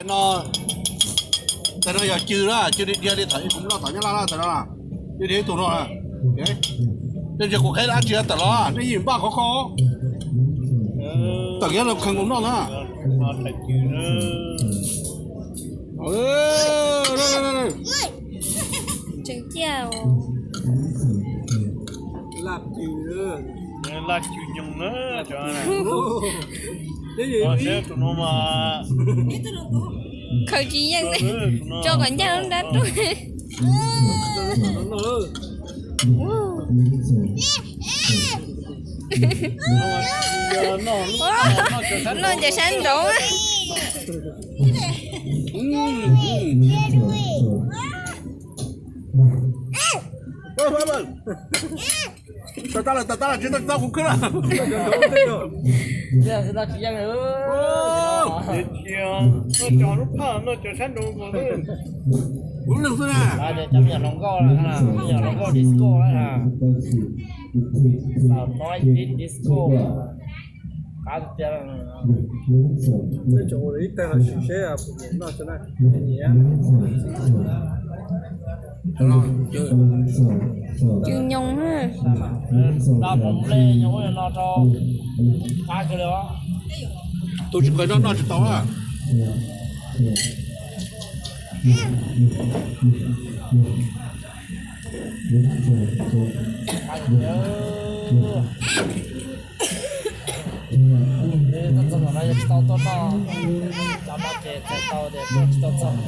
No, tes no yog cw na, cw dhia li thaum kuv noj tom Nyab Laj na, tes no na, cw dhia ib tug no na. Tej ntsis kuv qheb dab tsi tawm los nej yeej npaj khov kho. Tawm kiag los kheev kuv noj na. Tseem ciaj. Laj cw nyoog na. Tus no mas khaws tsis yeej, tso kom ncaj lub nrab rau. Noj ces sab nraud. Tawm tas lawm, tawm tas lawm, tsis tau txog kuv khwb lawm. Lub neej xwb na. Cov me nyuam hluas nkauj, me nyuam hluas nkauj disco na. Xav nói disco. Qab tiag. Ib teg los sim seb puas nyiam noj tso na. Cw nyoog na. Noj mus nplej nyoog no rau qab kawg li os. Tus tsis kawg noj noj tsis tau na. Txog txog no yog tsis tau tuaj noj, cov no ces txog tau ces tuaj tsis tau txog no.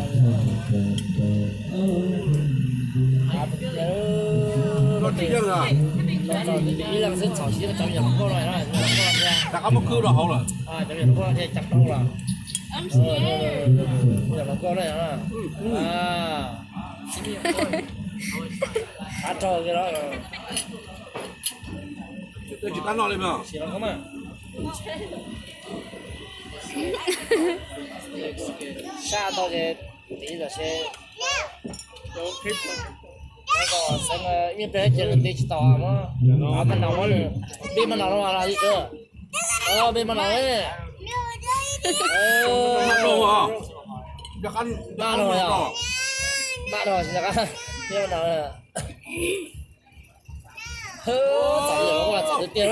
Ib leeg xwb txhom siab cov me nyuam hluas nkauj no, rov qab muab khwb rau hauv lawm. Cov me nyuam hluas nkauj no thiaj cab plaub lawm. Me nyuam hluas nkauj no, qab raug kiag los. Tsis qab noj li mas. Sab tau ces tiv tam sis xeev ib me pliag ces nws tiv tsis tau mab. Maj nas, npej maj nas no mas yim, npej maj nas. Maj no yog, maj no, npej maj nas. Txom nyem los txom tiag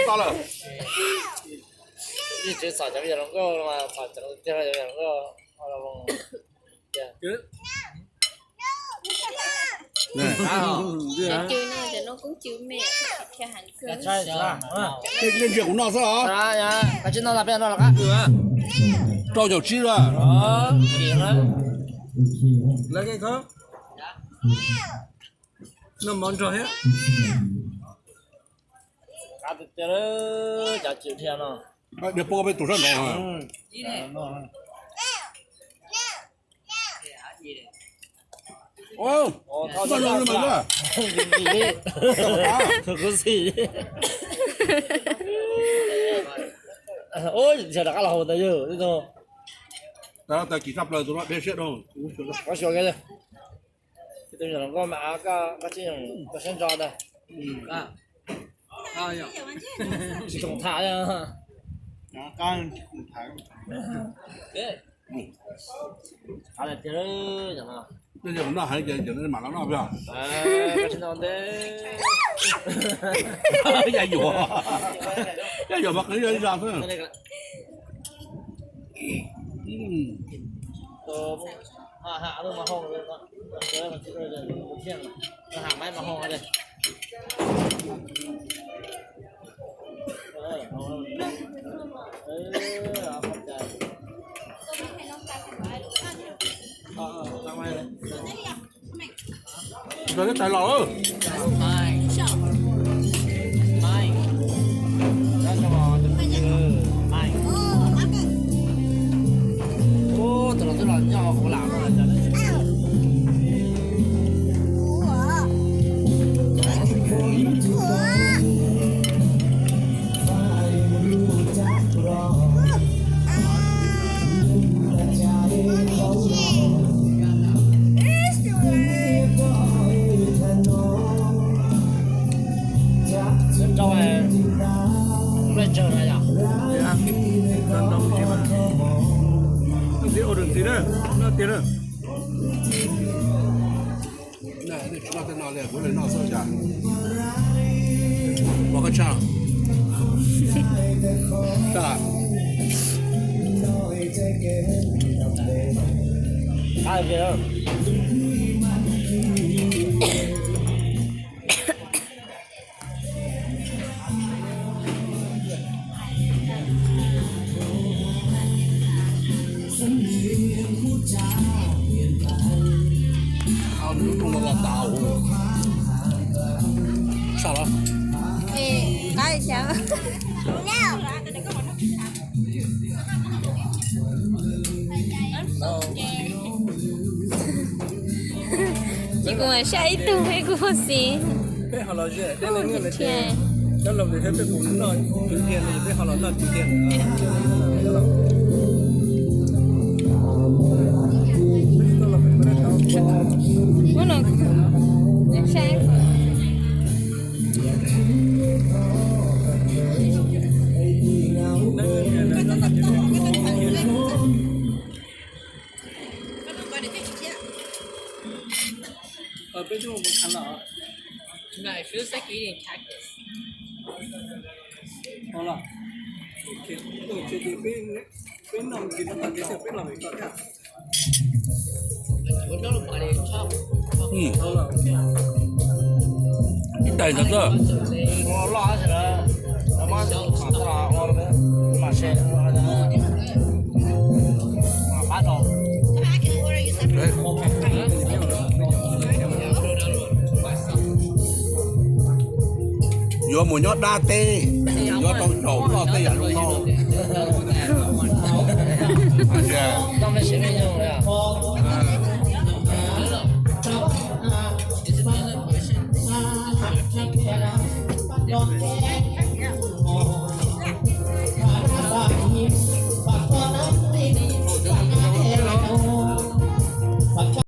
tiag lawm. Yeej tsis txom cov me nyuam hluas nkauj mas txom cov tiag cov me nyuam hluas nkauj. Cw no ces no kuj cw me, thiaj heev kawg. Ntsia kuv noj xwb os. Rau caum tsib lawm. Noj mov nrog thiab. Qab tiag tiag, cov cw dhia no. Dhia poob peb tus sab nraud. Ua, rov qab los hauv ntawd yog. Tab sis kis tshaj plaws tus no dhia siab dhau. Tus me nyuam hluas nkauj mas av koj, koj tsis yoog koj siab ntso ntag. Tsis khoom tham li. Qab tiag, cov no. Noj heev ces mam los noj peb os. Yaj yuam, yaj yuam mas qhwv yog ib zaj xwb. Rau teb tais los lawm. Tus los twb los nyob hauv lam no. Tiag na, noj tiag na. Noj, noj xwb cas. Mov koj tshaj. Tshaj. Tshaj los? Ê, qab li cas? Ces kuv mam saib ib tug peb kuv xis. Peb ho los, peb los noj tiag, peb ho los noj tiag. Hnub no saib. Peb twb mus thav los. Peb noj kis no tas ces peb los pem toj thiab. Ib tais ntawd xwb. Yuav mus nyob dab teb, yuav tau caum noj tej yam zoo no.